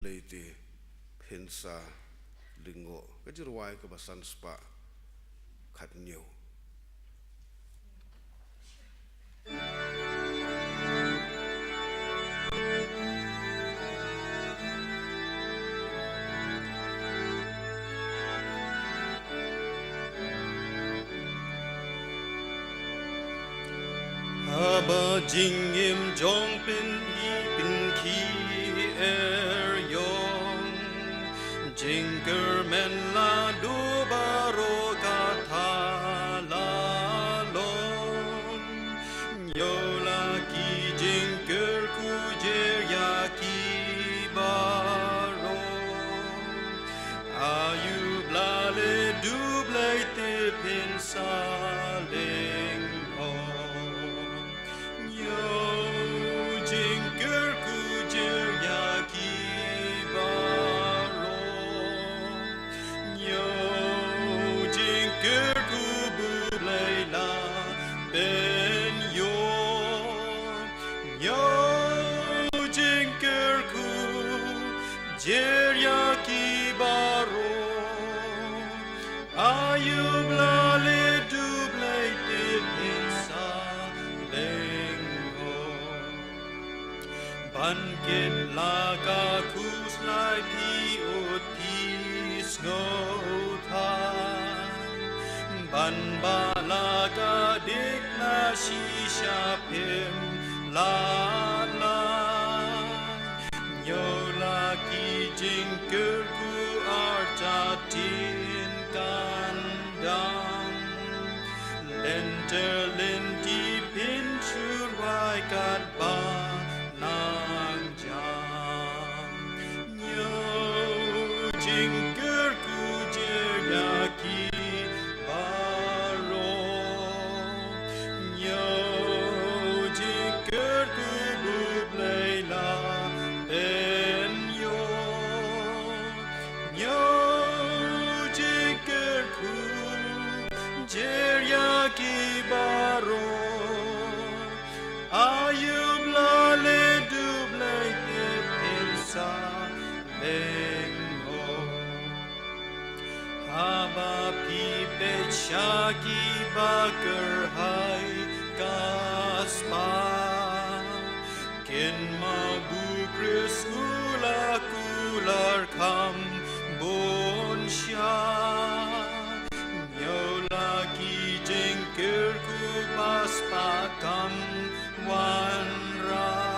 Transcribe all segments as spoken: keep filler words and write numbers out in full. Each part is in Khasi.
Lei te phin sa lyngngoh. Ka jingrwai kaba san spah khatñiew. Haba jingim jong phin i pynkhih er ïong, jingkyrmen la duh baroh kata la long. Ïoh la ki jingkyrkhu jer ïa ki baroh. Ayu Blei lei duh Blei te phin sa lyngngoh. Ïoh jingkyrkhu jer ïa ki baroh. Ïoh jingkyrkhu buh Blei la pynïoh. Ïoh jingkyrkhu jer ïa ki baroh. Ayu Blei lei duh Blei te phin sa lyngngoh. Ban kit la ka khuslai phi u ti sngewthuh. Ban bah la ka dik na shisha phim lah lang. Ïoh la ki jingkyrkhu artatien kan dang. Lynter lynti phin shu rwai katba nang jam. Ïoh jingkyrkhu jer ïa ki baroh. Ïoh jingkyrkhu buh Blei la pynïoh. Ïoh jingkyrkhu jer ïa ki baroh. Ayu Blei lei duh Blei te phin sa lyngngoh. Haba phi peit sha ki ba kyrhai ka spah. Kynmaw ba u Khrist u la kular kham bun sha. Ïoh la ki jingkyrkhu ba spah kam wanrah.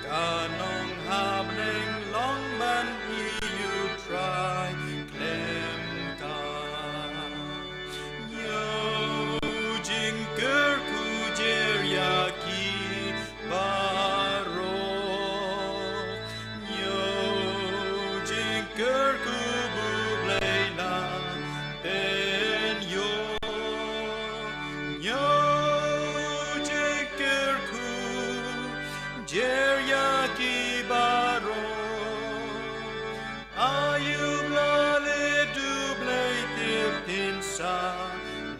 Ka nonghap lyngngoh long ban ïoh U Trai khlem ka. Ïoh jingkyrkhu jer ïa ki baroh. Ïoh jingkyrkhu buh Blei la pynïoh. Ïoh jingkyrkhu jer ïa ki baroh. Ayu Blei lei duh Blei te phin sa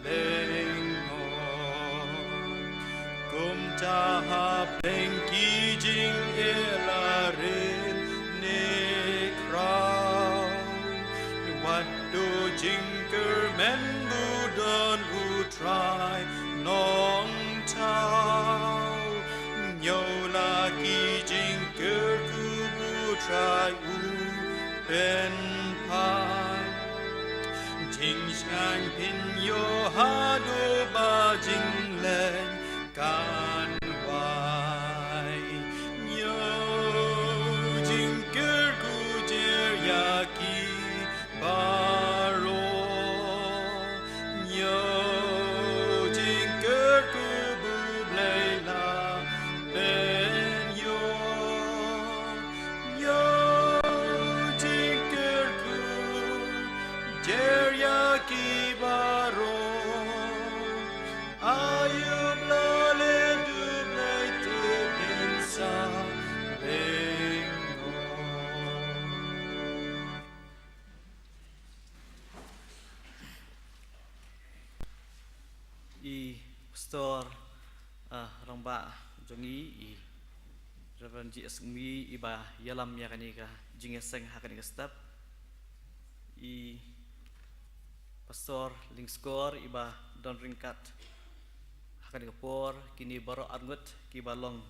lyngngoh. Kumta hapdeng ki jingeh la rit ne khraw. Wat duh jingkyrmen, buh don U Trai Nongthaw. Ïoh la ki jingkyrkhu buh U Trai u pynphai. Jingshngaiñ phin ïoh haduh ba jingleit kan wai. Ïoh jingkyrkhu jer ïa ki baroh. Ïoh jingkyrkhu buh Blei la pynïoh. Ïoh jingkyrkhu jer ïa ki baroh. Ayu Blei lei duh Blei te phin sa lyngngoh. I Pastor, ah, Rangbah jong ngi, i Reverend G S Ngmi iba ïalam ïa kane ka jingïaseng ha kane ka step. I Pastor Lyngskor iba don ryngkat ha kane ka por, kine baroh arngut kiba long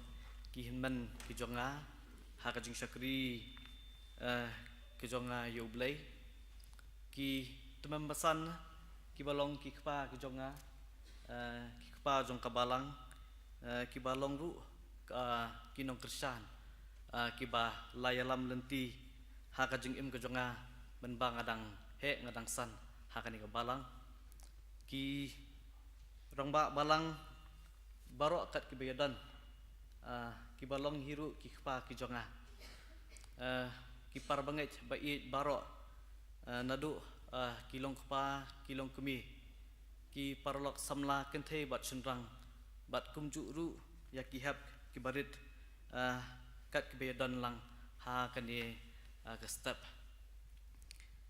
ki hynmen ki jong nga ha ka jingshakri, eh, ka jong nga ïa U Blei. Ki tymmen basan kiba long ki kpa ki jong nga, eh, ki kpa jong ka balang, eh, kiba long ruh, eh, ki nongkyrshan, eh, kiba la ïalam lynti ha ka jingim ka jong nga mynba nga dang heh nga dang san ha kane ka balang. Ki rangbah balang baroh kat kiba ïadon, ah, kiba long hi ruh ki kpa ki jong nga. Ah, ki para bangeit ba ïeit baroh, ah, naduh, ah, ki long kpa, ki long kmie, ki paralok samla kynthei bad shynrang, bad kumjuh ruh ïa ki hep kiba rit, ah, kat kiba ïadon lang ha kane, ah, ka step.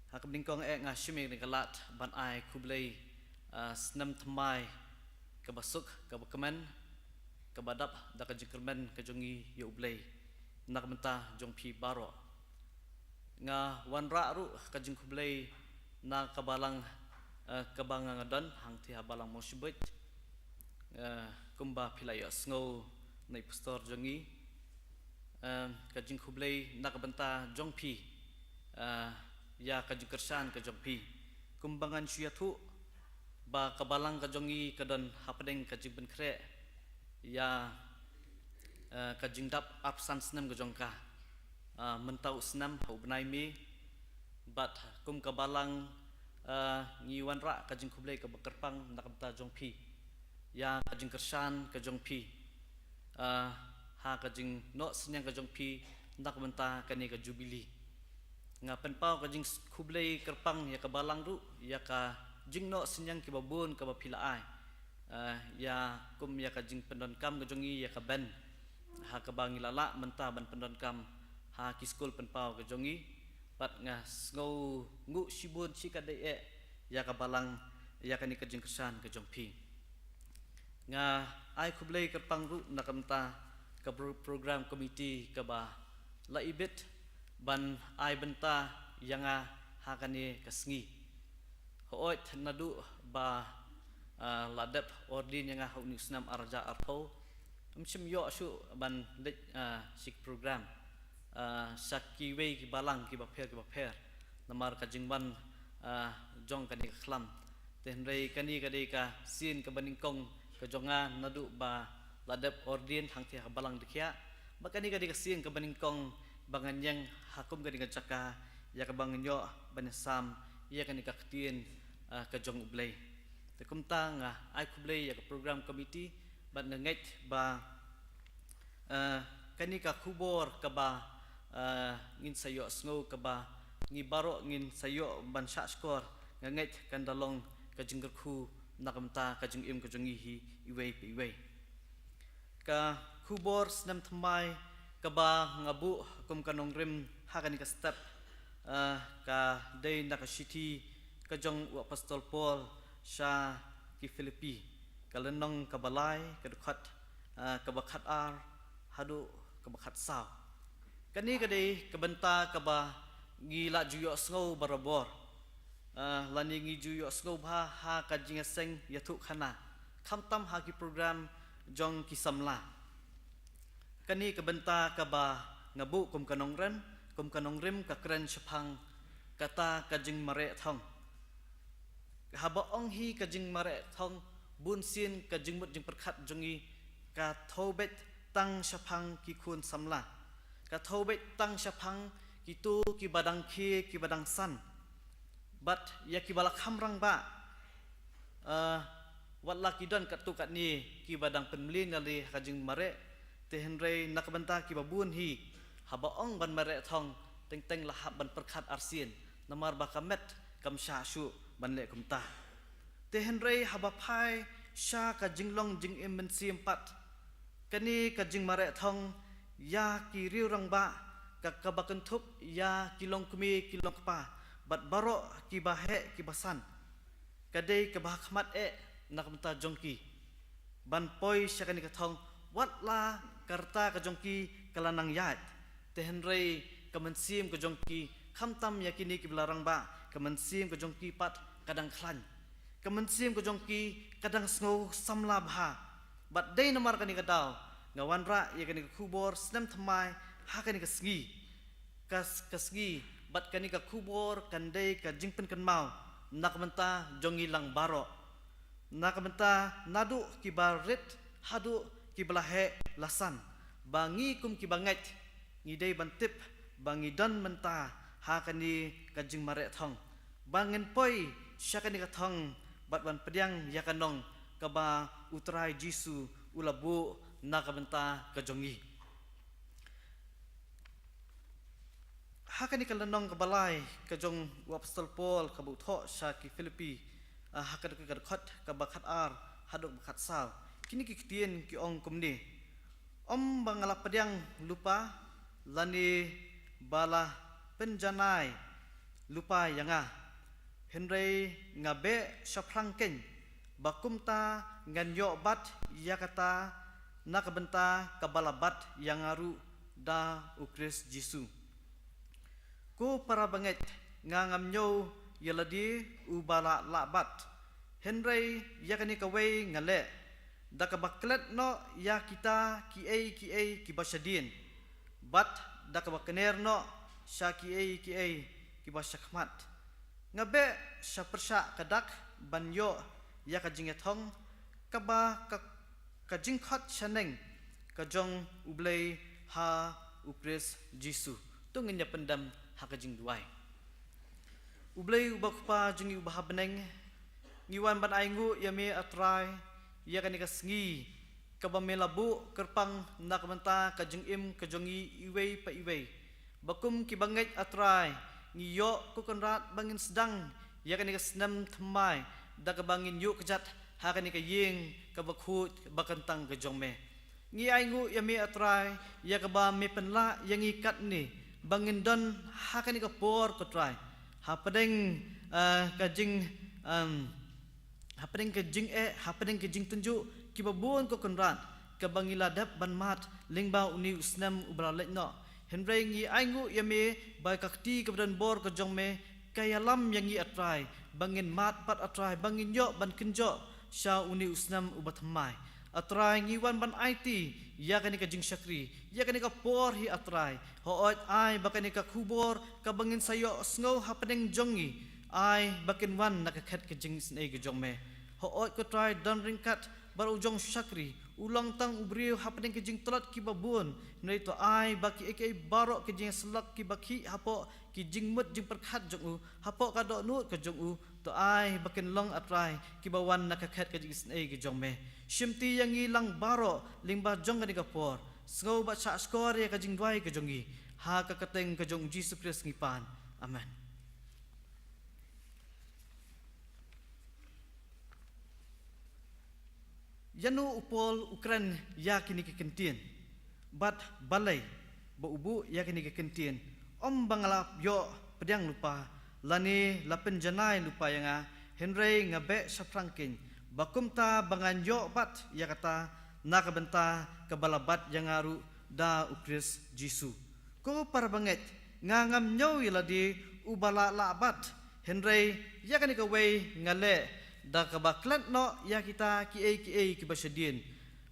Ha kaba nyngkong eh nga shim ïa ka lad ban ai khublei, ah, snem thymmai kaba suk, kaba kmen, kaba dap da ka jingkyrmen ka jong ngi ïa U Blei na ka bynta jong phi baroh. Nga wanrah ruh ka jingkhublei na ka balang, eh, kaba nga nga don hangtei ha balang Mawshynrut, eh, kumba phi la ïohsngew na i pastor jong ngi, eh, ka jingkhublei na ka bynta jong phi, eh, ïa ka jingkyrshan ka jong phi. Kumba ngan shu ïathuh ba ka balang ka jong ngi ka don hapdeng ka jingpynkhreh ïa, eh, ka jingdap arphew san snem ka jong ka, eh, mynta u snem ha u bnai May. Bad kum ka balang, eh, ngi wanrah ka jingkhublei kaba kyrpang na ka bynta jong phi ïa ka jingkyrshan ka jong phi, eh, ha ka jingnoh synñiang ka jong phi na ka bynta kane ka jubili. Nga pynpaw ka jingkhublei kyrpang ïa ka balang ruh ïa ka jingnoh synñiang kiba bun kaba phi la ai, eh, ïa kum ïa ka jingpyndonkam ka jong ngi ïa ka band ha kaba ngi la lah mynta ban pyndonkam ha ki skul pynpaw ka jong ngi. Bad nga sngewnguh shibun shikatdei eh ïa ka balang ïa kane ka jingkyrshan ka jong phi. Nga ai khublei kyrpang ruh na ka bynta ka pro-, program committee kaba la ibit ban ai bynta ïa nga ha kane ka sngi. Hooid naduh ba, ah, la dep ordain ïa nga ha une u snem ar hajar arphew, ym shym ïoh shuh ban leit, ah, sha ki program, ah, sha kiwei ki balang kiba pher kiba pher namar ka jingwan, ah, jong kane ka khlam. Te hynrei kane ka dei ka sien kaba nyngkong ka jong nga naduh ba la dep ordain hangtei ha balang dkhiah. Ba kane ka dei ka sien kaba nyngkong ba ngan ïeng ha kum kane ka jaka ïa kaba ngan ïoh ban ïasam ïa kane ka ktien, ah, ka jong U Blei. Te kumta nga ai khublei ïa ka program committee bad nga ngeit ba, eh, kane ka khubor kaba, eh, ngin sa ïohsngew kaba ngi baroh ngin sa ïoh ban shahshkor, nga ngeit kan da long ka jingkyrkhu na ka bynta ka jingim ka jong ngi hi iwei pa iwei. Ka khubor snem thymmai kaba nga buh kum ka nongrim ha kane ka step, eh, ka dei na ka shithi ka jong u Apostol Paul sha ki Philippi, ka lynnong kaba lai, ka dkhot, ah, kaba khatar haduh kaba khatsaw. Kane ka dei ka bynta kaba ngi la ju ïohsngew barabor, ah, lane ngi ju ïohsngew bha ha ka jingïaseng ïathuhkhana, khamtam ha ki program jong ki samla. Kane ka bynta kaba nga buh kum ka nongrim, kum ka nongrim ka kren shaphang kata ka jingmareh thong. Haba ong hi ka jingmareh thong, bunsien ka jingmut jingpyrkhat jong ngi ka thew beit tang shaphang ki khun samla, ka thew beit tang shaphang kito kiba dang khie kiba dang san. Bad ïa kiba la kham rangbah, eh, wat la ki don katto katne kiba dang pynmlien ïa lade ha ka jingmareh, te hynrei na ka bynta kiba bun hi, haba ong ban mareh thong, teng teng la hap ban pyrkhat arsien, namar ba ka met kam shah shuh ban leh kumta. Te hynrei haba phai sha ka jinglong jingim mynsiem pat, kane ka jingmareh thong ïa ki riew rangbah, ka, kaba kynthup ïa ki longkmie ki longkpa bad baroh kiba heh kiba san, ka dei kaba ha khmat eh na ka bynta jong ki ban poi sha kane ka thong, wat la ka rta ka jong ki ka la nang ïaid. Te hynrei ka mynsiem ka jong ki, khamtam ïa kine kiba la rangbah, ka mynsiem ka jong ki pat ka dang khlaiñ. Ka mynsiem ka jong ki ka dang sngew samla bha. Bad dei namar kane ka daw nga wanrah ïa kane ka khubor snem thymmai ha kane ka sngi. Ka, ka sngi, bad kane ka khubor kan dei ka jingpynkynmaw na ka bynta jong ngi lang baroh. Na ka bynta naduh kiba rit haduh kiba la heh la san, ba ngi kum kiba ngeit ngi dei ban tip ba ngi don mynta ha kane ka jingmareh thong, ba ngin poi sha kane ka thong bad ban pdiang ïa ka nong kaba U Trai Jisu u la buh na ka bynta ka jong ngi. Ha kane ka lynnong kaba lai ka jong u Apostol Paul kaba u thoh sha ki Philippi, ah, ha ka dkhot kaba khatar haduh ba khatsaw, kine ki ktien ki ong kumne: Ym ba nga la pdiang lypa lane ba la pynjanai lypa ïa nga, hynrei nga beh shaphrang keiñ, ba kumta ngan ïoh bat ïa kata na ka bynta kaba la bat ïa nga ruh da U Khrist Jisu. Ko para bangeit, nga ngam ñiew ïa lade uba la lah bat, hynrei ïa kane kawei nga leh, da kaba klet noh ïa kita kiei kiei kiba shadien, bad da kaba kner noh sha kiei kiei kiba shakhmat. Nga beh sha pyrshah ka dak ban ïoh ïa ka jingïathong kaba ka, ka jingkhot shaneng ka jong U Blei ha U Khrist Jisu. To ngin ïa pyndem ha ka jingduwai. U Blei uba Kpa jong ngi uba ha bneng, ngi wan ban ainguh ïa me, A Trai, ïa kane ka sngi kaba me la buh kyrpang na ka bynta ka jingim ka jong ngi iwei pa iwei. Ba kum kiba ngeit, A Trai, ngi ïoh, ko Kynrad, ba ngin sdang ïa kane ka snem thymmai da kaba ngin ïuh kjat ha kane ka ïing kaba khuid ba kyntang ka jong me. Ngi ainguh ïa me, A Trai, ïa kaba me pynlah ïa ngi katne ba ngin don ha kane ka por, ko Trai, hapdeng, ah, ka jing, em, hapdeng ka jingeh, hapdeng ka jingtynjuh kiba bun, ko Kynrad, kaba ngi la dep ban mad lyngba une u snem uba la leit noh. Hynrei ngi ainguh ïa me ba ka kti kaba don bor ka jong me ka ïalam ïa ngi, A Trai, ba ngin mad pat, A Trai, ba ngin ïoh ban kynjoh sha une u snem uba thymmai. A Trai, ngi wan ban aiti ïa kane ka jingshakri ïa kane ka por hi, A Trai. Hooid, ai ba kane ka khubor kaba ngin sa ïohsngew hapdeng jong ngi, ai ba kin wan na ka khet ka jingisynei ka jong me. Hooid, ko Trai, don ryngkat bad u jong u shakri, u long tang u briew hapdeng ki jingtlot kiba bun, hynrei to ai ba kiei kiei baroh ki jingïasyllok kiba khih hapoh ki jingmut jingpyrkhat jong u, hapoh ka dohnud ka jong u, to ai ba kin long, A Trai, kiba wan na ka khet ka jingisynei ka jong me. Shimti ïa ngi lang baroh lyngba jong kane ka por. Sngew bad shahshkor ïa ka jingduwai ka jong ngi, ha ka kyrteng ka jong U Jisu Khrist ngi pan. Amen. Ïano u Paul u kren ïa kine ki kyntien, bad balei ba u buh ïa kine ki kyntien? Ym ba nga la ïoh pdiang lypa lane la pynjanai lypa ïa nga, hynrei nga beh shaphrang keiñ, ba kumta ba ngan ïoh bat ïa kata na ka bynta kaba la bat ïa nga ruh da U Khrist Jisu. Ko para bangeit, nga ngam ñiew ïa lade uba la lah bat, hynrei ïa kane kawei nga leh, da kaba klet noh ïa kita kiei kiei kiba shadien,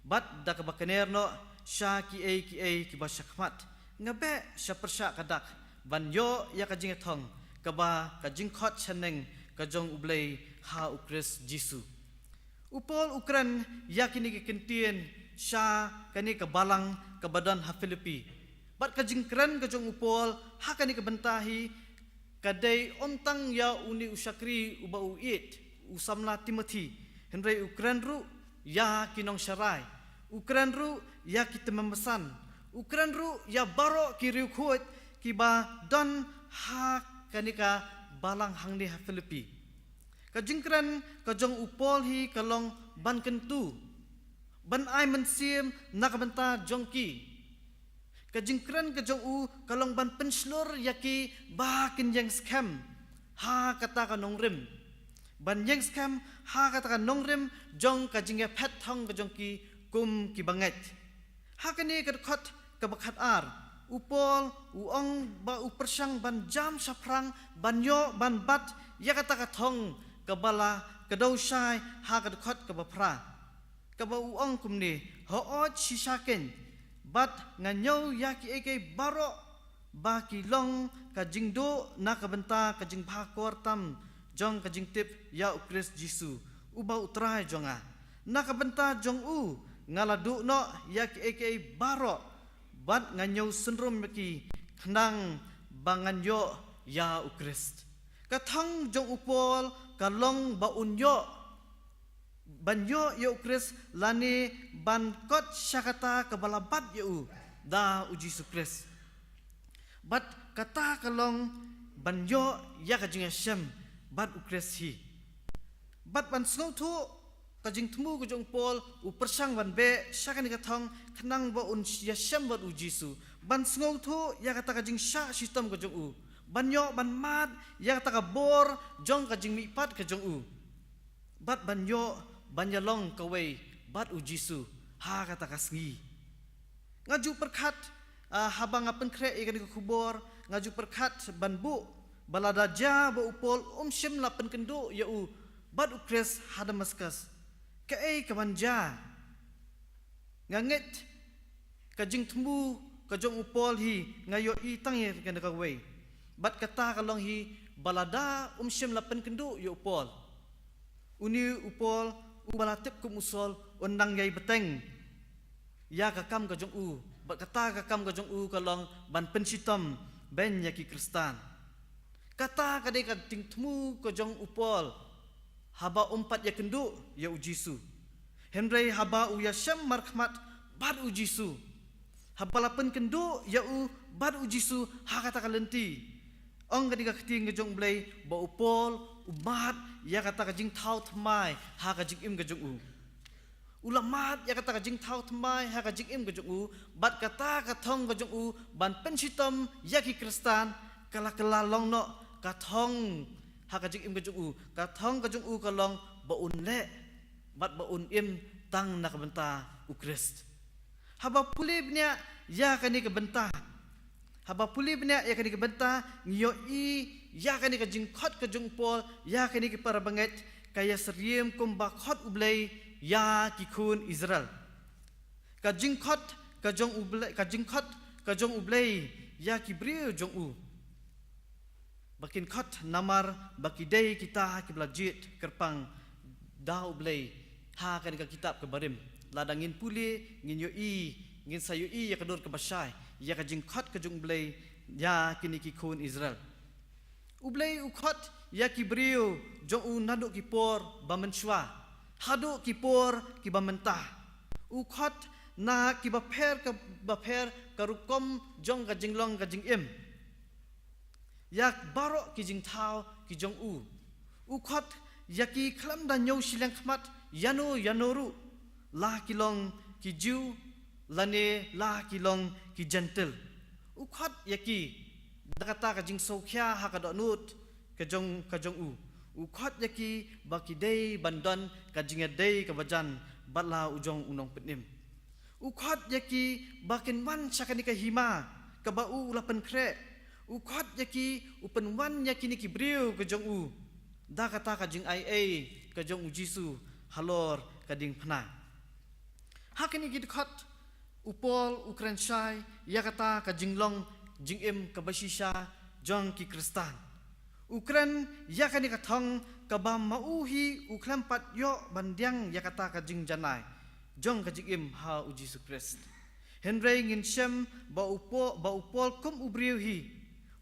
bad da kaba kner noh sha kiei kiei kiba shakhmat. Nga beh sha pyrshah ka dak ban ïoh ïa ka jingïathong kaba ka jingkhot shaneng ka jong U Blei ha U Khrist Jisu. U Paul u kren ïa kine ki kyntien sha kane ka balang kaba don ha Philippi. Bad ka jingkren ka jong u Paul ha kane ka bynta hi ka dei ym tang ïa une u shakri uba u ïeit, u samla Timothi, hynrei u kren ruh ïa ki nongsharai, u kren ruh ïa ki tymmen basan, u kren ruh ïa baroh ki riewkhuid kiba don ha kane ka balang hangne ha Philippi. Ka jingkren ka jong u Paul hi ka long ban kyntu, ban ai mynsiem na ka bynta jong ki. Ka jingkren ka jong u ka long ban pynshlur ïa ki ba kin ïeng skhem ha kata ka nongrim, ban ïeng skhem ha kata ka nongrim jong ka jingïaphet thong ka jong ki kum ki bangeit. Ha kane ka dkhot kaba khatar, u Paul u ong ba u pyrshang ban jam shaphrang, ban ïoh ban bat ïa kata ka thong kaba la kdew shai ha ka dkhot kaba phra, kaba u ong kumne: Hooid shisha keiñ, bad nga ñiew ïa kiei kiei baroh ba ki long ka jingduh na ka bynta ka jingbha kor tam jong ka jingtip ïa U Khrist Jisu, uba U Trai jong nga. Na ka bynta jong u nga la duh noh ïa kiei kiei baroh, bad nga ñiew synrum ïa ki khnang ba ngan ïoh ïa U Khrist. Ka thong jong u Paul ka long ba un ïoh, ban ïoh ïa U Khrist, lane ban kot sha kata kaba la bat ïa u da U Jisu Khrist. Bad kata ka long ban ïoh ïa ka jingïashem bad U Khrist hi. Bad ban sngewthuh ka jingthmu ka jong u Paul, u pyrshang ban beh sha kane ka thong khnang ba un ïashem bad U Jisu, ban sngewthuh ïa kata ka jingshah shitom ka jong u, ban ïoh ban mad ïa kata ka bor jong ka jingmihpat ka jong u, bad ban ïoh ban ïalong kawei bad U Jisu ha kata ka sngi. Nga ju pyrkhat, ah, haba nga pynkhreh ïa kane ka khubor, nga ju pyrkhat ban buh ba lada jia ba u Paul um shym la pynkynduh ïa u bad U Khrist ha Damaskus, kaei kaban jia? Nga ngeit ka jingthmu ka jong u Paul hi nga ïohi tang ïa kane kawei. Bad kata ka long hi ba lada um shym la pynkynduh ïa u Paul, une u Paul uba la tip kum u Saul un nang ïai bteng ïa ka kam ka jong u, bad kata ka kam ka jong u ka long ban pynshitom beiñ ïa ki Khristan. Kata ka dei ka jingthmu ka jong u Paul haba um pat ïakynduh ïa U Jisu. Hynrei haba u ïashem markhmat bad U Jisu, haba la pynkynduh ïa u bad U Jisu ha kata ka lynti, ong kane ka ktien ka jong U Blei ba u Paul u mad ïa kata ka jingthaw thymmai ha ka jingim ka jong u. U la mad ïa kata ka jingthaw thymmai ha ka jingim ka jong u, bad kata ka thong ka jong u ban pynshitom ïa ki Khristan ka la kylla long noh ka thong ha ka jingim ka jong u. Ka thong ka jong u ka long ba un leh bad ba un im tang na ka bynta U Khrist. Haba pule bniah ïa kane ka bynta, haba pule bniah ïa kane ka bynta, ngi ïohi ïa kane ka jingkhot ka jong u Paul ïa kine ki para bangeit ka ïasyriem kumba khot U Blei ïa ki khun Israel. Ka jingkhot ka jong U Blei, ka jingkhot ka jong U Blei ïa ki briew jong u, ba kin khot namar ba ki dei kita kiba la jied kyrpang da U Blei ha kane ka kitab ka barim. Lada ngin pule, ngin ïohi, ngin sa ïohi ïa ka dur kaba shai ïa ka jingkhot ka jong U Blei ïa kine ki khun Israel. U Blei u khot ïa ki briew jong u naduh ki por ba mynshuwa haduh ki por kiba mynta. U khot na kiba pher ka bapher ka rukom jong ka jinglong ka jingim, ïa baroh ki jingthaw ki jong u. U khot ïa ki khlem da ñiew shiliang khmat ïano ïano ruh, la ki long ki Jiw lane la ki long ki Jentil. U khot ïa ki da kata ka jingsngewkhia ha ka dohnud ka jong, ka jong u. U khot ïa ki ba ki dei ban don ka jingïadei kaba jan bad la u jong u Nongpynim. U khot ïa ki ba kin wan sha kane ka hima kaba u, u la pynkhreh. U khot ïa ki, u pynwan ïa kine ki briew ka jong u da kata ka jingaiei ka jong U Jisu halor ka diengphna. Ha kine ki dkhot u Paul u kren shai ïa kata ka jinglong jingim kaba shisha jong ki Khristan. U kren ïa kane ka thong kaba ma u hi u khlem pat ïoh ban diang ïa kata ka jingjanai jong ka jingim ha U Jisu Khrist. Hynrei ngin shem ba u Paul, ba u Paul kum u briew hi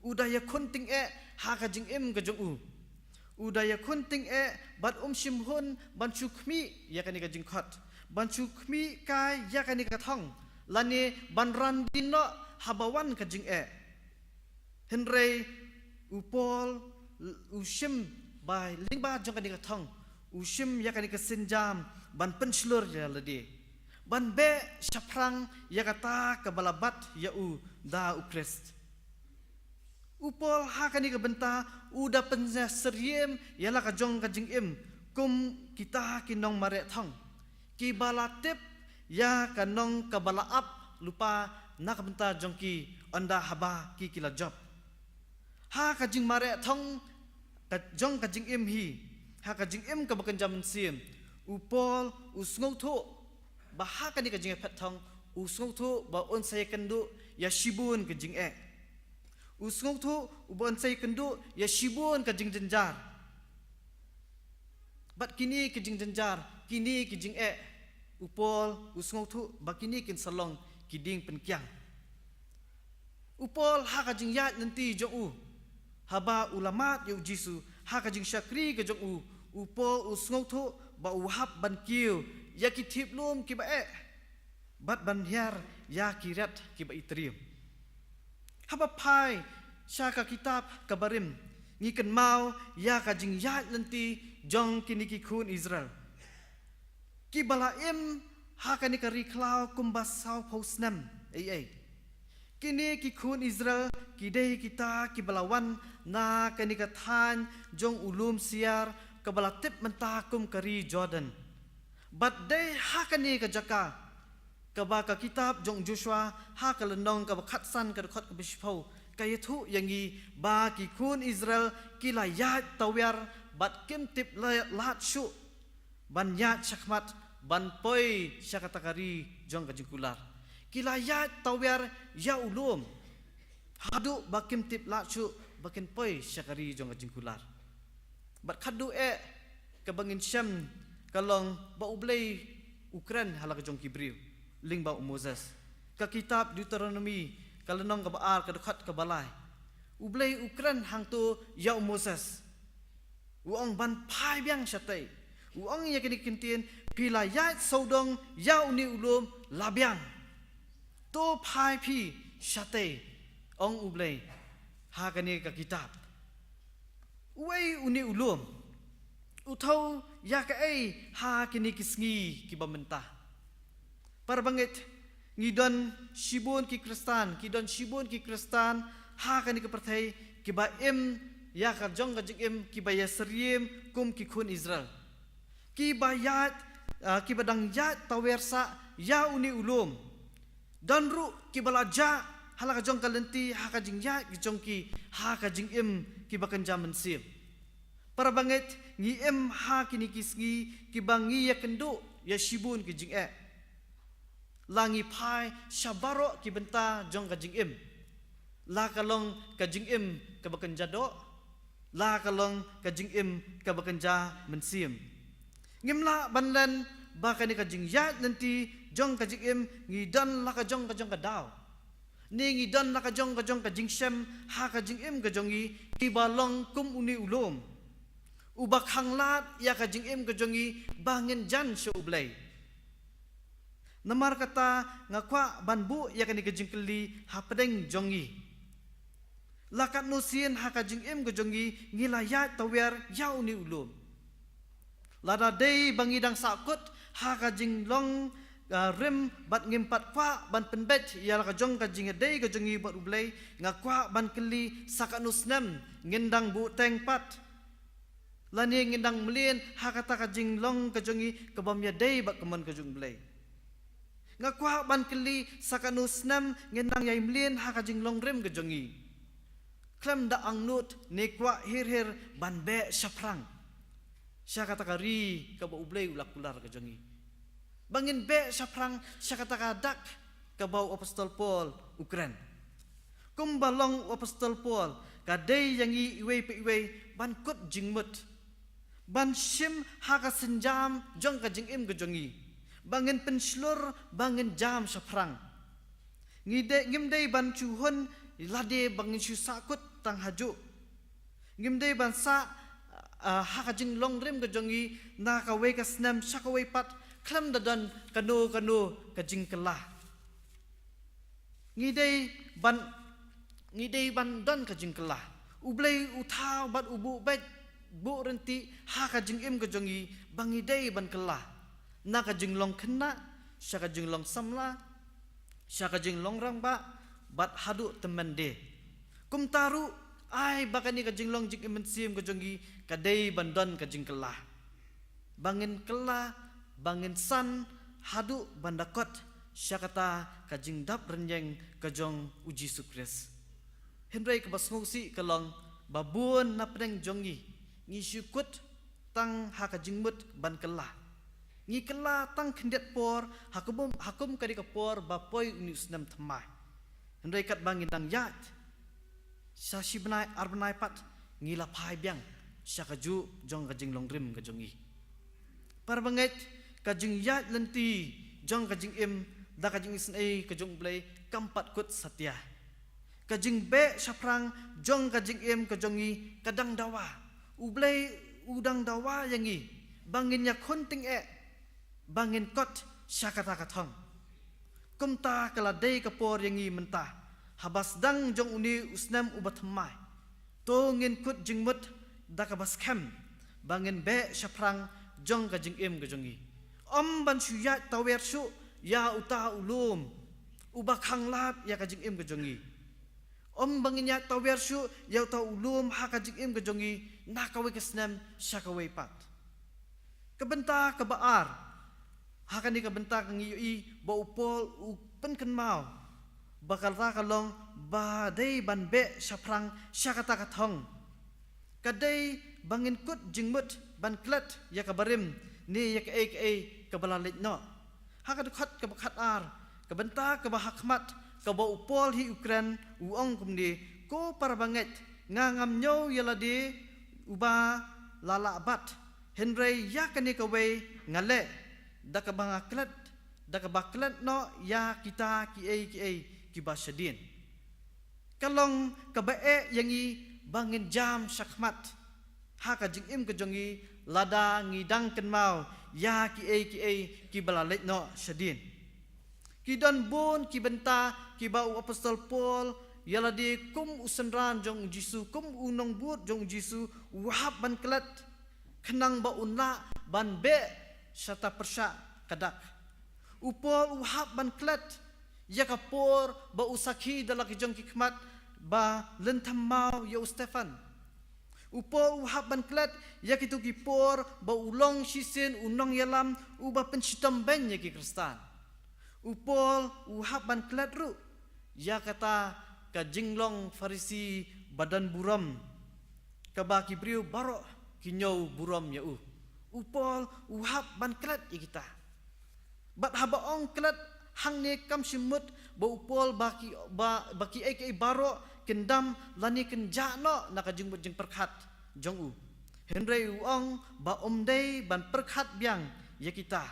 u da ïakhun tyngeh ha ka jingim ka jong u. U da ïakhun tyngeh bad um shym hun ban shu khmih ïa kane ka jingkhot, ban shu khmih kai ïa kane ka thong, lane ban ran dien noh haba wan ka jingeh. Hynrei u Paul u shim ba lyngba jong kane ka thong, u shim ïa kane ka sienjam ban pynshlur ïa lade, ban beh shaphrang ïa kata kaba la bat ïa u da U Khrist. U Paul ha kane ka bynta u da pynïasyriem ïa la ka jong ka jingim kum kita ki nongmareh thong kiba la tip ïa ka nong kaba la ap lypa na ka bynta jong ki, ynda haba ki ki la jop. Ha ka jingmareh thong ka jong ka jingim hi, ha ka jingim kaba kynja mynsiem, u Paul u sngewthuh ba ha kane ka jingïaphet thong, u sngewthuh ba un sa ïakynduh ïa shibun ka jingeh. U sngewthuh ba un sa ïakynduh ïa shibun ka jingjynjar. Bad kine ki jingjynjar, kine ki jingeh, u Paul u sngewthuh ba kine kin sa long ki dieng pynkiang. U Paul ha ka jingïaid lynti jong u, haba u la mad ïa u Jisu, ha ka jingshakri ka jong u, u Paul u sngewthuh ba u hap ban kiew ïa ki thip lum kiba eh, bad ban hiar ïa ki riat kiba itriem. Haba phai sha ka kitab kaba rim, ngi kynmaw ïa ka jingïaid lynti jong kine ki khun Israel kiba la im ha kane ka ri khlaw kumba sawphew snem ei ei. Kine ki khun Israel ki dei kita kiba la wan na kane ka thaiñ jong u lum Siar kaba la tip mynta kum ka ri Jordan. Bad dei ha kane ka jaka kaba ka kitab jong Joshua ha ka lynnong kaba khatsan ka dkhot kaba shiphew ka ïathuh ïa ngi ba ki khun Israel ki la ïaid tawiar bad kim tip la-, lad shuh ban ïaid shakhmat ban poi sha kata ka ri jong ka jingkular. Ki la ïaid tawiar ïa u lum haduh ba kim tip lad shuh ba kin poi sha ka ri jong ka jingkular. Bad khadduh eh kaba ngin shem ka long ba U Blei u kren ha la ka jong ki briew lyngba u Moses. Ka kitab Deuteronomi ka lynnong kaba ar ka dkhot kaba lai, U Blei u kren hangto ïa u Moses. U ong ban phai biang shatei. U ong ïa kine ki ktien, phi la ïaid sawdong ïa une u lum, la biang. To phai phi shatei, ong U Blei ha kane ka kitab. Uei une u lum? U thew ïa kaei ha kine ki sngi kiba mynta? Para bangeit, ngi don shibun ki Khristan, ki don shibun ki Khristan ha kane ka pyrthei kiba im ïa ka jong ka jingim, kiba ïasyriem kum ki khun Israel. Kiba ïaid, ah, kiba dang ïaid tawiar sah ïa une u lum. Don ruh kiba la jah ha la ka jong ka lynti ha ka jingïaid ka jong ki ha ka jingim kiba kynja mynsiem. Para bangeit, ngi im ha kine ki sngi kiba ngi ïakynduh ïa shibun ki jingeh. La ngi phai sha baroh ki bynta jong ka jingim. La ka long ka jingim kaba kynja doh, la ka long ka jingim kaba kynja mynsiem. Ngim lah ban len ba kane ka jingïaid lynti jong ka jingim ngi don la ka jong ka jong ka daw, ne ngi don la ka jong ka jong ka jingshem ha ka jingim ka jong ngi, kiba long kum une u lum uba khanglad ïa ka jingim ka jong ngi ba ngin jan sha U Blei. Namar kata nga kwah ban buh ïa kane ka jingkylli hapdeng jong ngi. La katno sien ha ka jingim ka jong ngi ngi la ïaid tawiar ïa une u lum? Lada dei ba ngi dang sahkut ha ka jinglong, ah, rim bad ngim pat kwah ban pynbeit ïa la ka jong ka jingïadei ka jong ngi bad U Blei, nga kwah ban kylli, sa katno snem ngin dang buhteng pat? Lane ngin dang mlien ha kata ka jinglong ka jong ngi ka bym ïadei bad ka mon ka jong U Blei? Nga kwah ban kylli, sa katno snem ngin dang ïai mlien ha ka jinglong rim ka jong ngi khlem da angnud ne kwah hir hir ban beh shaphrang sha kata ka ri kaba U Blei u la kular ka jong ngi, ba ngin beh shaphrang sha kata ka dak kaba u Apostol Paul u kren. Kumba long u Apostol Paul, ka dei ïa ngi iwei pa iwei ban kut jingmut, ban shim ha ka sienjam jong ka jingim ka jong ngi ba ngin pynshlur, ba ngin jam shaphrang. Ngi dei, ngim dei ban shu hun lade ba ngin shu sahkut tang hajuh. Ngim dei ban sah, ah, ha ka jinglong rim ka jong ngi na kawei ka snem sha kawei pat khlem da don kano kano ka jingkylla. Ngi dei ban, ngi dei ban don ka jingkylla. U Blei u thaw bad u buh beit, buh ryntih ha ka jingim ka jong ngi ba ngi dei ban kylla, na ka jinglong khynnah sha ka jinglong samla, sha ka jinglong rangbah bad haduh tymmen de. Kumta ruh, ai ba kane ka jinglong jingim mynsiem ka jong ngi ka dei ban don ka jingkylla, ba ngin kylla, ba ngin san haduh ban da kot sha kata ka jingdap rynieng ka jong u Jisu Khrist. Hynrei kaba sngewsih ka long ba bun na pdeng jong ngi, ngi shu kut tang ha ka jingmut ban kylla. Ngi kylla tang khyndiat por ha kum, ha kum ka dei ka por ba poi une u snem thymmai. Hynrei katba ngi dang ïaid sha shi bnai ar bnai pat, ngi la phai biang sha kajuh jong ka jinglong rim ka jong ngi. Para bangeit, ka jingïaid lynti jong ka jingim da ka jingisynei ka jong U Blei kam pat kut satia. Ka jingbeh shaphrang jong ka jingim ka jong ngi ka dang dawa. U Blei u dang dawa ïa ngi ba ngin ïakhun tyngeh, ba ngin kot sha kata ka thong. Kumta ka la dei ka por ïa ngi mynta, haba sdang jong une u snem uba thymmai, to ngin kut jingmut da kaba skhem ba ngin beh shaphrang jong ka jingim ka jong ngi. Ym ban shu ïaid tawiar shuh ïa uta u lum uba khanglad ïa ka jingim ka jong ngi. Ym ban ngin ïaid tawiar shuh ïa uta u lum ha ka jingim ka jong ngi na kawei ka snem sha kawei pat. Ka bynta kaba ar, ha kane ka bynta ka ngi ïohi ba u Paul u pynkynmaw ba kata ka long ba dei ban beh shaphrang sha kata ka thong. Ka dei ba ngin kut jingmut ban klet ïa ka barim ne ïa kaei kaei kaba la leit noh. Ha ka dkhot kaba khatar, ka bynta kaba hakhmat kaba u Paul hi u kren, u ong kumne: Ko para bangeit, nga ngam ñiew ïa lade uba la lah bat, hynrei ïa kane kawei nga leh, da kaba nga klet, da kaba klet noh ïa kita kiei kiei kiba shadien. Ka long kaba eh ïa ngi ba ngin jam shakhmat ha ka jingim ka jong ngi lada ngi dang kynmaw ïa kiei kiei kiba la leit noh shadien. Ki don bun ki bynta kiba u apostol Paul, ïa lade kum u synran jong u Jisu, kum u nongbud jong u Jisu, u hap ban klet khnang ba un lah ban beh shata pyrshah ka dak. U Paul u hap ban klet ïa ka por ba u sakhi da la ki jong ki khmat ba lynthem maw ïa u Stephan. U Paul u hap ban klet ïa kito ki por ba u long shisien u nongïalam uba pynshitom beiñ ïa ki Khristan. U Paul u hap ban klet ruh ïa kata ka jinglong Pharisi ba don burom, kaba ki briew baroh ki ñiew burom ïa u. U Paul u hap ban klet ïa kita. Bad haba ong klet hangne kam shym mut ba u Paul ba ki, ba, ba kiei kiei baroh kin dam lane kin jah noh na ka jingmut jingpyrkhat jong u. Hynrei u ong ba um dei ban pyrkhat biang ïa kita,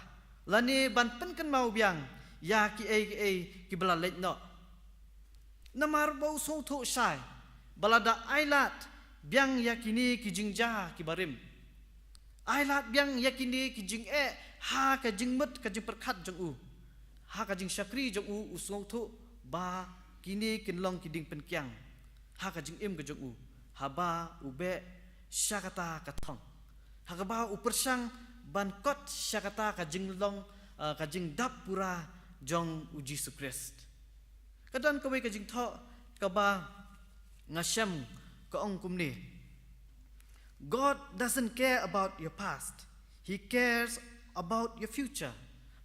lane ban pynkynmaw biang ïa kiei kiei kiba la leit noh. Namar ba u sngewthuh shai ba lada ai lad biang ïa kine ki jingjia kiba rim, ai lad biang ïa kine ki jingeh ha ka jingmut ka jingpyrkhat jong u, ha ka jingshakri jong u, u sngewthuh ba kine kin long ki dieng pynkiang ha ka jingim ka jong u haba u beh sha kata ka thong, ha kaba u pyrshang ban kot sha kata ka jinglong, ah, ka jingdap pura jong u Jisu Khrist. Ka don kawei ka jingthoh kaba nga shem, ka ong kumne: God doesn't care about your past. He cares about your future.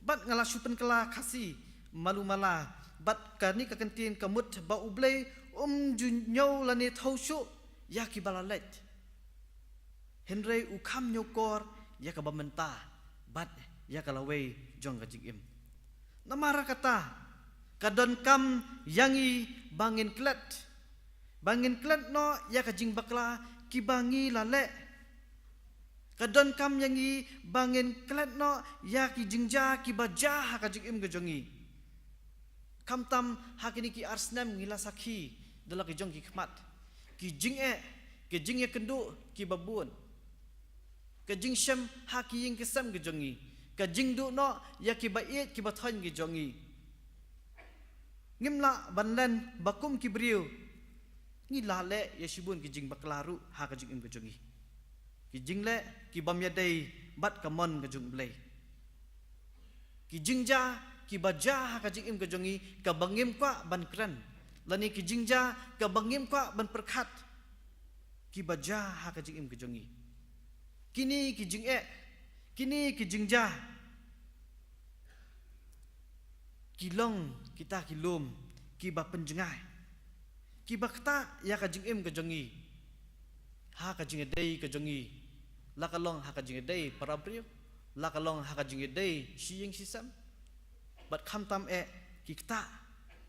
Bad nga la shu pynkylla Khasi malu mala, bad kane ka kyntien ka mut ba U Blei um ju ñiew lane thew shuh ïa kiba la leit. Hynrei u kham ñiewkor ïa kaba mynta bad ïa ka lawei jong ka jingim. Namar kata, ka donkam ïa ngi ba ngin klet, ba ngin klet noh ïa ka jingbakla kiba ngi la leh. Ka donkam ïa ngi ba ngin klet noh ïa ki jingjia kiba jia ha ka jingim ka jong ngi. Khamtam ha kine ki ar snem ngi la sakhi da la ki jong ki khmat, ki jingeh, ki jingïakynduh kiba bun, ka jingshem ha ki ïing ki sem ki jong ngi, ka jingduh noh ïa kiba ïeit kiba thoiñ ki jong ngi. Ngim lah ban len ba kum ki briew ngi la leh ïa shibun ki jingbakla ruh ha ka jingim ka jong ngi, ki jingleh ki bym ïadei bad ka mon ka jong U Blei. Ki jingjia kiba jia ha ka jingim ka jong ngi kaba ngim kwah ban kren, lane ki jingjia kaba ngim kwah ban pyrkhat, kiba jia ha ka jingim ka jong ngi. Kine ki jingeh, kine ki jingjia, ki long kita ki lum kiba pynjngai, kiba ktah ïa ka jingim ka jong ngi ha ka jingïadei ka jong ngi, la ka long ha ka jingïadei para briew, la ka long ha ka jingïadei shi ïing shi sem, bad khamtam eh ki ktah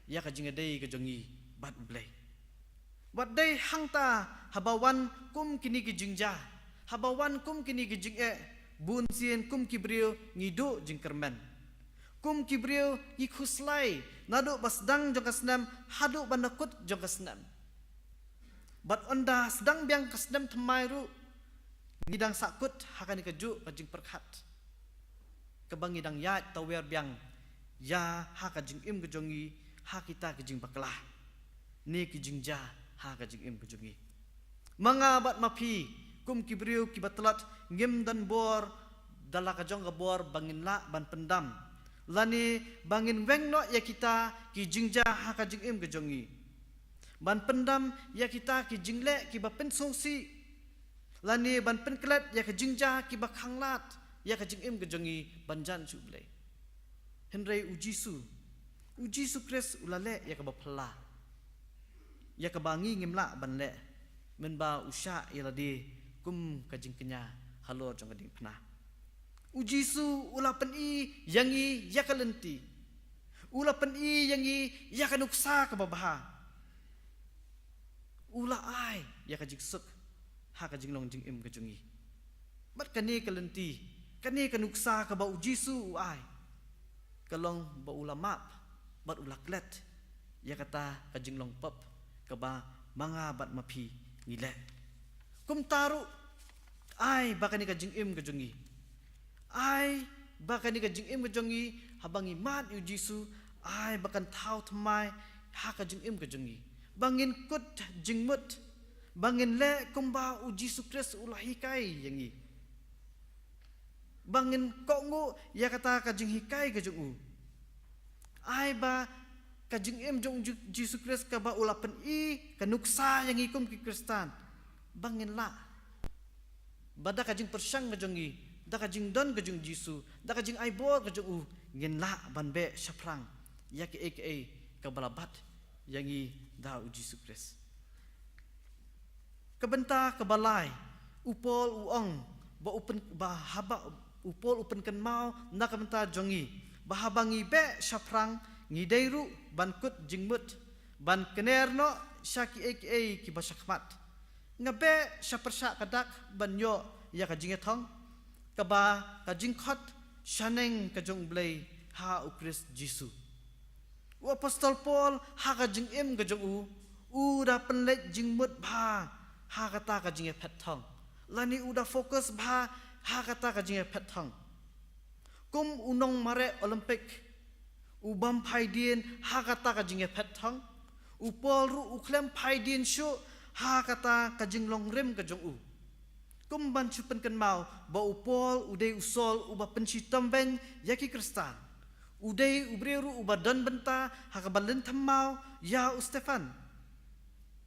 ïa ka jingïadei ka jong ngi bad U Blei. Wat dei hangta, haba wan kum kine ki jingjia, haba wan kum kine ki jingeh, bun sien kum ki briew ngi duh jingkyrmen. Kum ki briew ngi khuslai naduh ba sdang jong ka snem haduh ba na kut jong ka snem. Bad ynda sdang biang ka snem thymmai ruh, ngi dang sahkut ha kane kajuh ka jingpyrkhat, kaba ngi dang ïaid tawiar biang ïa ha ka jingim ka jong ngi ha kita ki jingbakla ne ki jingjia ha ka jingim ka jong ngi. Ma nga bad ma phi, kum ki briew kiba tlot, ngim don bor da la ka jong ka bor ba ngin lah ban pyndam, lane ba ngin weng noh ïa kita ki jingjia ha ka jingim ka jong ngi, ban pyndam ïa kita ki jingleh kiba pynsngewsih, lane ban pynklet ïa ka jingjia kiba khanglad ïa ka jingim ka jong ngi ban jan sha U Blei. Hynrei U Jisu, U Jisu Khrist u la leh ïa kaba phylla, ïa kaba ngi ngim lah ban leh, mynba u shah ïa lade kum ka jingkñia halor jong ka diengphna. U Jisu u la pyni ïa ngi ïa ka lynti, u la pyni ïa ngi ïa ka nuksa kaba bha. U la ai ïa ka jingsuk ha ka jinglong jingim ka jong ngi. Bad kane ka lynti, kane ka nuksa kaba U Jisu u ai, ka long ba u la map bad u la klet ïa kata ka jinglong pop kaba ma nga bad ma phi ngi leh. Kumta ruh, ai ba kane ka jingim ka jong ngi, ai ba kane ka jingim ka jong ngi, haba ngi mad ïa U Jisu, ai ba kan thaw thymmai ha ka jingim ka jong ngi, ba ngin kut jingmut, ba ngin leh kumba U Jisu Khrist u la hikai ïa ngi, ba ngin kohnguh ïa kata ka jinghikai ka jong u. Ai ba ka jingim jong U Ji-, Jisu Khrist kaba u la pyni ka nuksa ïa ngi kum ki Khristan, ba ngin lah, ba da ka jingpyrshang ka jong ngi, da ka jingdon ka jong U Jisu, da ka jingai bor ka jong u, ngin lah ban beh shaphrang ïa kaei kaei kaba la bat ïa ngi da U Jisu Khrist. Ka bynta kaba lai, u Paul u ong ba u pyn-, ba haba, u Paul u pynkynmaw na ka bynta jong ngi, ba haba ngi beh shaphrang, ngi dei ruh ban kut jingmut, ban kner noh sha kiei kiei kiba shakhmat. Nga beh sha pyrshah ka dak ban ïoh ïa ka jingïathong, kaba ka jingkhot shaneng ka jong U Blei ha U Khrist Jisu. U Apostol Paul ha ka jingim ka jong u, u da pynleit jingmut bha ha kata ka jingïaphet thong, lane u da focus bha ha kata ka jingïaphet thong. Kum u nongmareh Olympic, u bym phai dien ha kata ka jingïaphet thong, u Paul ruh u khlem phai dien shuh ha kata ka jinglong rim ka jong u. Kum ban shu pynkynmaw ba u Paul u dei u Saul uba pynshitom beiñ ïa ki Khristan. U dei u briew ruh uba don bynta ha kaba lynthem maw ïa u Stephan.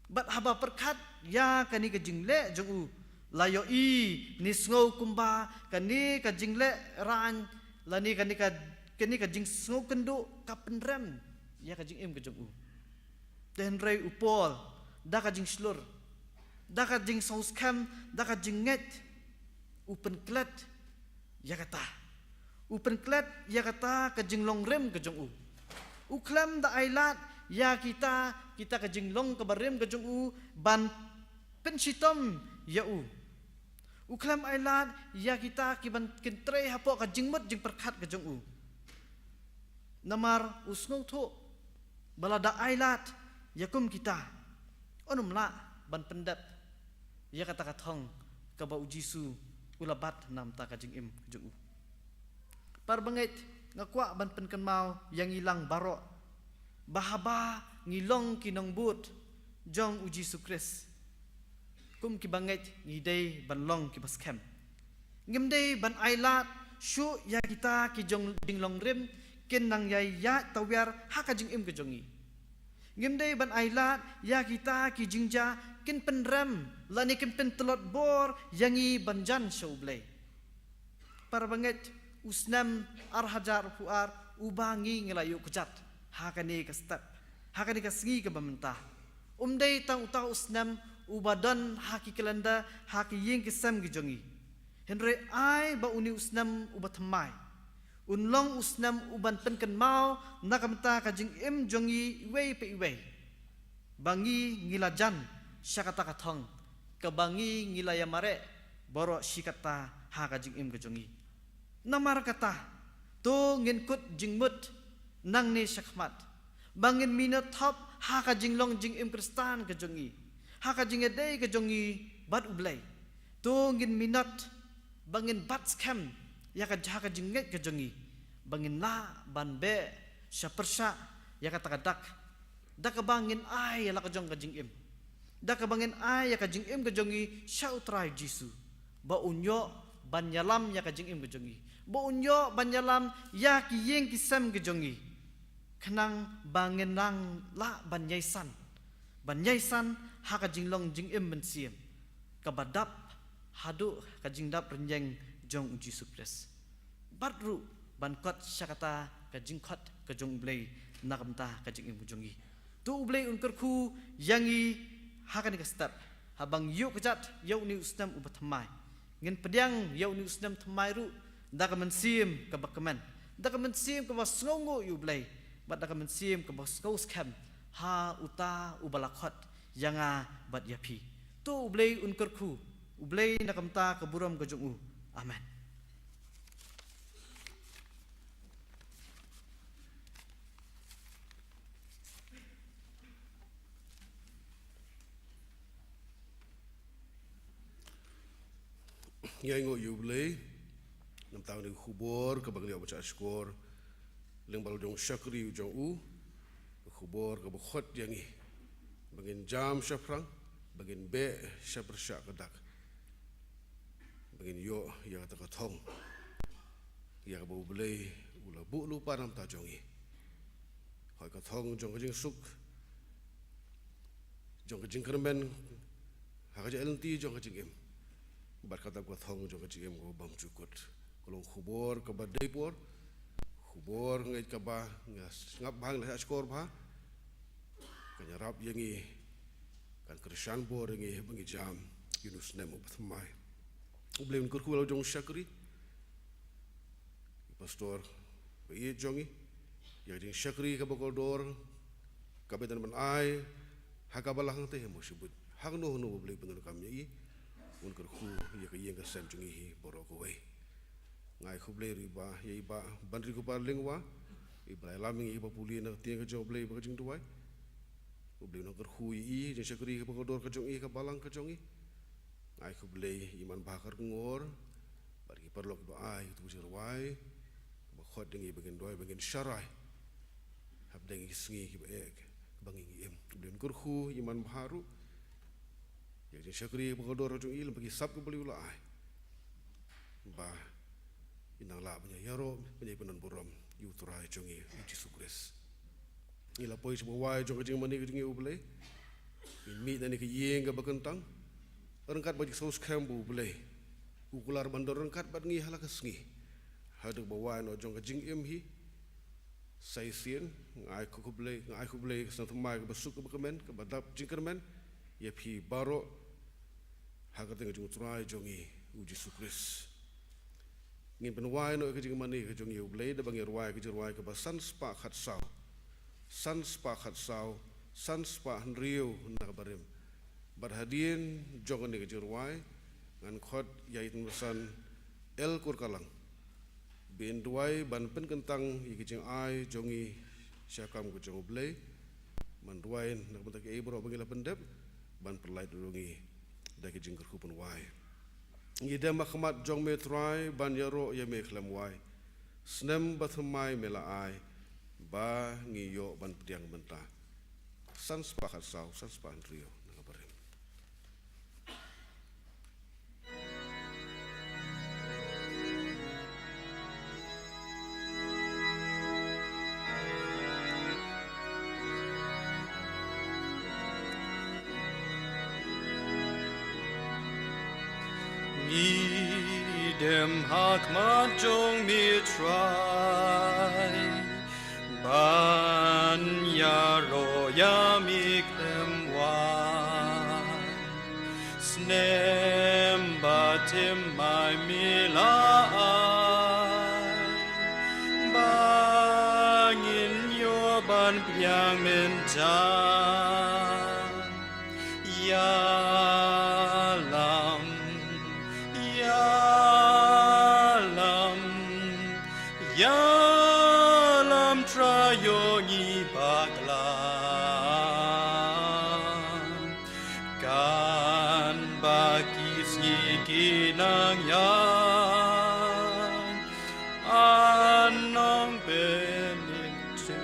Bad haba pyrkhat ïa kane ka jingleh jong u, la ïohi ne sngew kumba kane ka jingleh raiñ, lane kane ka, kane ka jingsngew kynduh ka pynrem ïa ka jingim ka jong u. Te hynrei u Paul, da ka jingshlur, da ka jingsngewskhem, da ka jingngeit, u pynklet ïa kata. U pynklet ïa kata ka jinglong rim ka jong u. U khlem da ailad ïa kita, kita ka jinglong kaba rim ka jong u ban pynshitom ïa u. U khlem ailad ïa kita kiban kyntrei hapoh ka jingmut jingpyrkhat ka jong u. Namar u sngewthuh ba lada ailad ïa kum kita, un ym lah ban pyndep ïa kata ka thong kaba U Jisu u la bat na ka bynta ka jingim ka jong u. Para bangeit, nga kwah ban pynkynmaw ïa ngi lang baroh ba haba ngi long ki nongbud jong U Jisu Khrist, kum ki bangeit ngi dei ban long kiba skhem. Ngim dei ban ailad shuh ïa kita ki jong, jinglong rim kin nang ïai ïaid tawiar ha ka jingim ka jong ngi. Ngim dei ban ailad ïa kita ki jingjia kin pynrem lane kin pyntlot bor ïa ngi ban jan sha U Blei. Para bangeit, u snem ar hajar arphew ar uba ngi ngi la ïoh kjat ha kane ka step, ha kane ka sngi kaba mynta. Um dei tang uta u snem uba don ha ki calendar, ha ki ïing ki sem ki jong ngi. Hynrei ai ba une u snem uba thymmai un long u snem uban pynkynmaw na ka bynta ka jingim jong ngi iwei pa iwei, ba ngi ngi la jan sha kata ka thong kaba ngi ngi la ïa mareh baroh shi katta ha ka jingim ka jong ngi. Namar kata, to ngin kut jingmut nangne shakhmat ba ngin minot thop ha ka jinglong jingim Khristan ka jong ngi, ha ka jingïadei ka jong ngi bad U Blei. To ngin minot ba ngin bat skhem ïa ka, ha ka jingngeit ka jong ngi, ba ngin lah ban beh sha pyrshah ïa kata ka dak, da kaba ngin ai ïa la ka jong ka jingim, da kaba ngin ai ïa ka jingim ka jong ngi sha U Trai Jisu, ba un ïoh ban ïalam ïa ka jingim ka jong ngi, ba un ïoh ban ïalam ïa ki ïing ki sem ka jong ngi, khnang ba ngin nang lah ban ïai san, ban ïai san ha ka jinglong jingim mynsiem kaba dap haduh ka jingdap rynïeng jong U Jisu Khrist. Bad ruh ban kot sha kata ka jingkhot ka jong U Blei na ka bynta ka jingim ka jong ngi. To U Blei un kyrkhu ïa ngi ha kane ka step, haba ngi ïoh kjat ïa une u snem uba thymmai. Ngin pdiang ïa une u snem thymmai ruh da ka mynsiem kaba kmen, da ka mynsiem kaba sngewnguh ïa U Blei, bad da ka mynsiem kaba sngew skhem ha uta uba la khot ïa nga bad ïa phi. To U Blei un kyrkhu, U Blei na ka bynta ka burom ka jong u. Amen. Ngi ainguh ïa U Blei namar kane ka khubor kaba ngi la ïoh ban shah shkor lyngba la u jong u shakri u jong u. Ka khubor kaba khot ïa ngi ba ngin jam shaphrang, ba ngin beh sha pyrshah ka dak, ba ngin ïoh ïa kata ka thong ïa kaba U Blei u la buh lypa na ka bynta jong ngi. Hooid, ka thong jong ka jingsuk, jong ka jingkyrmen ha ka jingïaid lynti jong ka jingim, bad kata ka thong jong ka jingim kaba bymjukut. Ka long khubor kaba dei por, khubor ngeit kaba nga sngap bha, nga la shah shkor bha. Kan ïarap ïa ngi, kan kyrshan bor ïa ngi ba ngi jam ïa une u snem uba thymmai. U Blei un kyrkhu ïa la u jong u shakri, i pastor ba ïeit jong ngi, ïa ka jingshakri kaba kordor kaba i dang ban ai ha ka balang te, mo shibit hangno hangno ba U Blei u pyndonkam ïa i. Un kyrkhu ïa ka ïing ka sem jong ngi hi baroh kawei. Nga ai khublei ruh i Bah, ïa i Bah Banriagopal Lyngwa, i ba la ïalam ïa ngi, i ba pule na ka ktien ka jong U Blei bad ka jingduwai. U Blei un kyrkhu ïa i, jingshakri kaba kordor ka jong i, ka balang ka jong i. Nga ai khublei ïa i Manbha Kharkongor bad ki paralok kiba ai ïa ka jingrwai kaba khot ïa ngi ba ngin duwai, ba ngin sharai hapdeng ki sngi kiba eh kiba ngi ngi im. U Blei un kyrkhu ïa i Manbha ruh, ïa ka jingshakri kaba kordor ka jong i lem bad ki sap kiba U Blei u la ai, ba in nang lah ban ïaroh, ban ïa pynburom ïa U Trai jong ngi U Jisu Khrist. Ngi la poi sha ba wai jong ka jingmane ka jong ngi, U Blei. Ngin mih na kane ka ïing kaba kyntang ryngkat bad ka jingsngewskhem ba U Blei u kular ban don ryngkat bad ngi ha la ka sngi, haduh ba wai noh jong ka jingim hi. Sa shisien nga ai khublei, nga ai khublei ka snem thymmai kaba suk, kaba kmen, kaba dap jingkyrmen ïa phi baroh ha ka kyrteng jong U Trai jong ngi U Jisu Khrist. Ngin pynwai noh ïa ka jingmane ka jong ngi, U Blei, da ba ngin rwai ka jingrwai kaba san spah khatsaw, san spah khatsaw, san spah hynriew na ka barim. Bad hadien jong kane ka jingrwai ngan khot ïa i Tymmen Basan L. Kurkalang ba in duwai ban pynkyntang ïa ka jingai jong ngi sha ka kam ka jong U Blei. Ban duwai na ka bynta kiei baroh ba ngi la pyndep, ban pynlait ruh ïa ngi da ka jingkyrkhu pynwai. Ngi dem ha khmat jong me Trai ban ïaroh ïa me khlem wai. Snem ba thymmai me la ai ba ngi ïoh ban pdiang mynta. San spah khatsaw, san spah hynriew na ka barim. Ngi dem ha khmat jong me Trai Ban ïaroh ïa mi khlem wan, snem bad tim mai mi la ai, ba ngin ïoh ban pdiang mynta. Ïalam, ïalam, ïalam Trai ïoh ngi bakla. Kan ba ki sngi ki nang ïaid, an Nongpynim to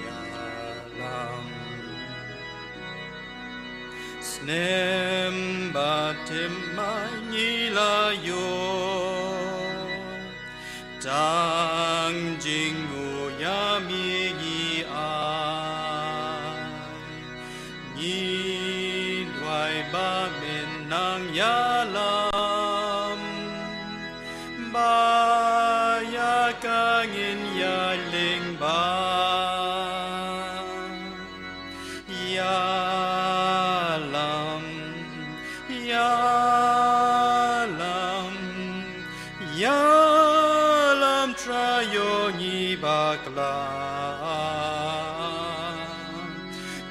ïalam. Snem bad tim mai ngi la ïoh, tang jingmut ïa mi ngi ai. Ngi duwai ba men nang ïalam, ba ïa ka ngin ïaid lyngba. Ïalam, ïalam, ïalam Trai ïoh ngi bakla.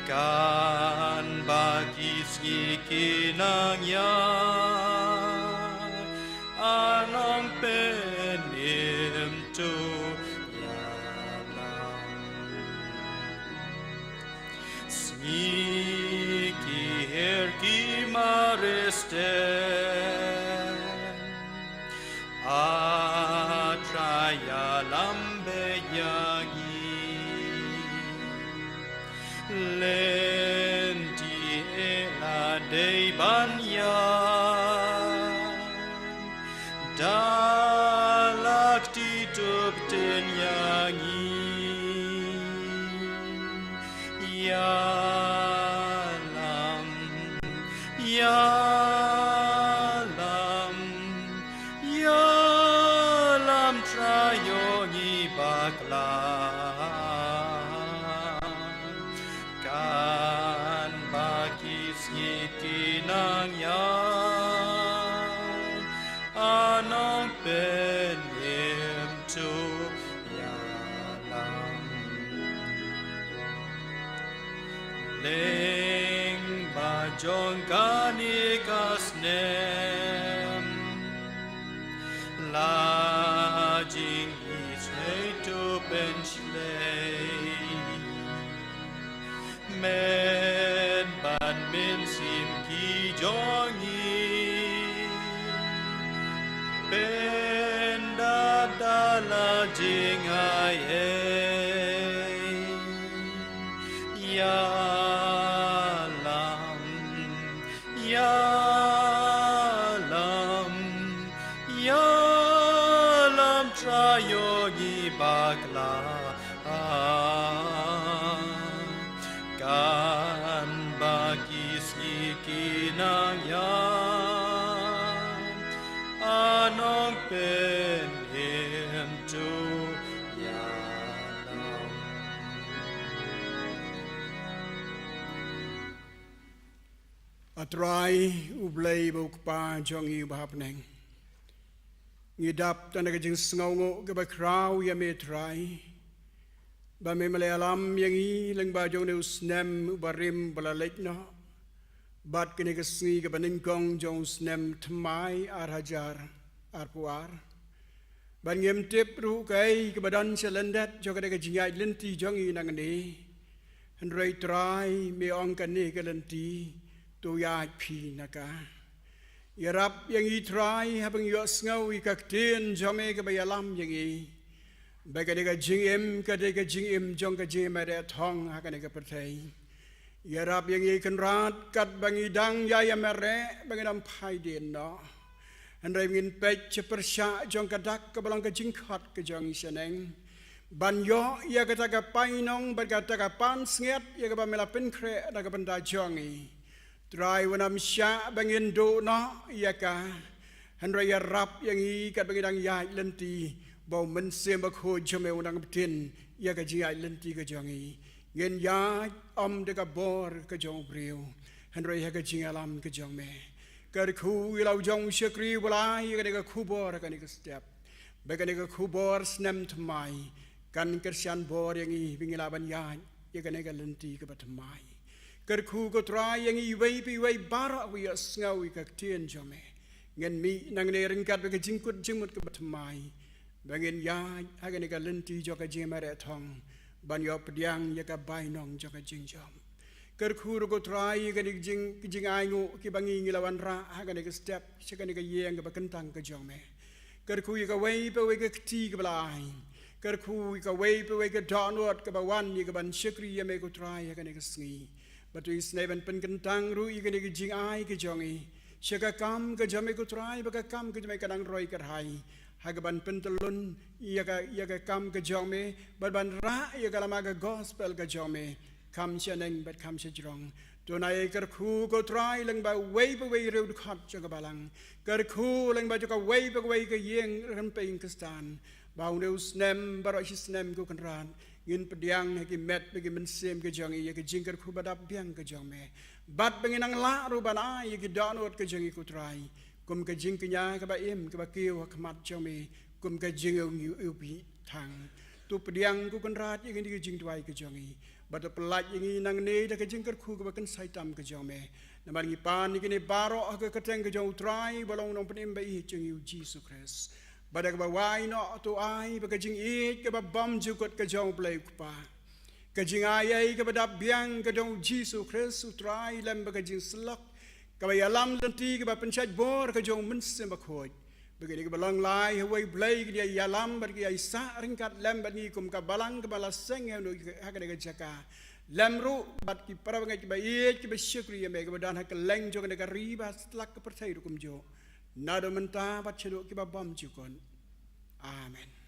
Kan ba ki sngi ki nang ïaid, an Nongpynim to ïalam. Sngi ki her ki mareh stem, A Trai ïalam beit ïa ngi. Lynti eh la dei ban ïaid, da la kti to pyntieng ïa ngi. Ïalam, ïalam, ïalam Trai ïoh ngi bakla. Kan ba ki sngi ki nang ïaid, an Nongpynim to ïalam. Lyngba jong kane ka snem, la jingïeit to pynshlei. Met bad mynsiem ki jong ngi, pyndap da la jingai ei. Ïalam, ïalam, ïalam Trai ïoh ngi bakla. Kan ba ki sngi ki nang ïaid, an Nongpynim to ïalam. A Trai, U Blei bad U Kpa jong ngi uba ha bneng, ngi dap tang da ka jingsngewnguh kaba khraw ïa me Trai, ba me la ïalam ïa ngi lyngba jong une u snem uba rim ba la leit noh, bad kane ka sngi kaba nyngkong jong u snem thymmai ar hajar arphew ar. Bad ngim tip ruh kaei kaba don sha lyndet jong kane ka jingïaid lynti jong ngi nangne. Hynrei Trai, me ong kane ka lynti to ïaid phi na ka. Ïarap ïa ngi Trai haba ngi ïohsngew ïa ka ktien jong me kaba ïalam ïa ngi ba kane ka jingim ka dei ka jingim jong ka jingim mareh thong ha kane ka pyrthei. Ïarap ïa ngi Kynrad katba ngi dang ïai ïamareh ba ngin ym phai dien noh. Hynrei ngin peit sha pyrshah jong ka dak kaba long ka jingkhot ka jong ngi shaneng, ban ïoh ïa kata ka painong bad kata ka pansngiat ïa kaba me la pynkhreh na ka bynta jong ngi. Trai, wat nym shah ba ngin duh noh ïa ka. Hynrei ïarap ïa ngi katba ngi dang ïaid lynti, ba u Mynsiem Bakhuid jong me un nang btin ïa ka jingïaid lynti ka jong ngi. Ngin ïaid ym da ka bor ka jong u briew, hynrei ha ka jingïalam ka jong me. Kyrkhu ïa la u jong u shakri ba la ai ïa kane ka khubor ha kane ka step, ba kane ka khubor snem thymmai kan kyrshan bor ïa ngi ba ngin lah ban ïaid ïa kane ka lynti kaba thymmai. Kyrkhu ko Trai ïa ngi iwei pa iwei baroh ba ïohsngew ïa ka ktien jong me. Ngin mih nangne ryngkat bad ka jingkut jingmut kaba thymmai, ba ngin ïaid ha kane ka lynti jong ka jingmareh thong ban ïoh pdiang ïa ka bainong jong ka jingjop. Kyrkhu ruh ko Trai ïa kane ka jing, ka jingainguh kiba ngi ngi la wanrah ha kane ka step sha kane ka ïing kaba kyntang ka jong me. Kyrkhu ïa kawei pa kawei ka kti kaba la ai. Kyrkhu ïa kawei pa kawei ka dohnud kaba wan ïa kaban shakri ïa me ko Trai ha kane ka sngi. Bad to isynei ban pynkyntang ruh ïa kane ka jingai ka jong ngi sha ka kam ka jong me ko Trai, ba ka kam ka jong me kan nang roi kyrhai ha kaban pyntyllun ïa ka, ïa ka kam ka jong me, bad ban rah ïa ka lama ka gospel ka jong me kham shaneng bad kham shajrong. To nai kyrkhu ko Trai lyngba uwei pa uwei u riewdkhot jong ka balang. Kyrkhu lyngba jong kawei pa kawei ka ïing rympei Khristan, ba une u snem baroh shi snem ko Kynrad ngin pdiang ha ki met bad ki mynsiem ka jong ngi ïa ka jingkyrkhu ba dap biang ka jong me, bad ba ngin nang lah ruh ban ai ïa ki dohnud ka jong ngi ko Trai kum ka jingkñia kaba im kaba kiew ha khmat jong me, kum ka jingïewbih thang. To pdiang ko Kynrad ïa kane ka jingduwai ka jong ngi, bad to pyllait ïa ngi nangne da ka jingkyrkhu kaba kynsai tam ka jong me. Namar ngi pan ïa kine baroh ha ka kyrteng ka jong u Trai ba long u Nongpynim ba ïeit jong ngi u Jisu Khrist. Bad da kaba wai noh to ai ba ka jingïeit kaba bymjukut ka jong u Blei u Kpa, ka jingai ei kaba dap biang ka jong u Jisu Khrist u Trai lem bad ka jingsyllok kaba ïalam lynti kaba pynshait bor ka jong u Mynsiem Bakhuid, ba kine kiba long lai ha uwei u Blei kin ïa ïalam bad kin ïa sah ryngkat lem bad ngi kum ka balang kaba la seng ha kane ka jaka, lem ruh bad ki para bangeit kiba ïeit kiba shakri ïa me kiba don ha kylleng jong kane ka ri ba satlak ka pyrthei ruh kumjuh, naduh mynta bad shaduh kiba bymjukut. Amen.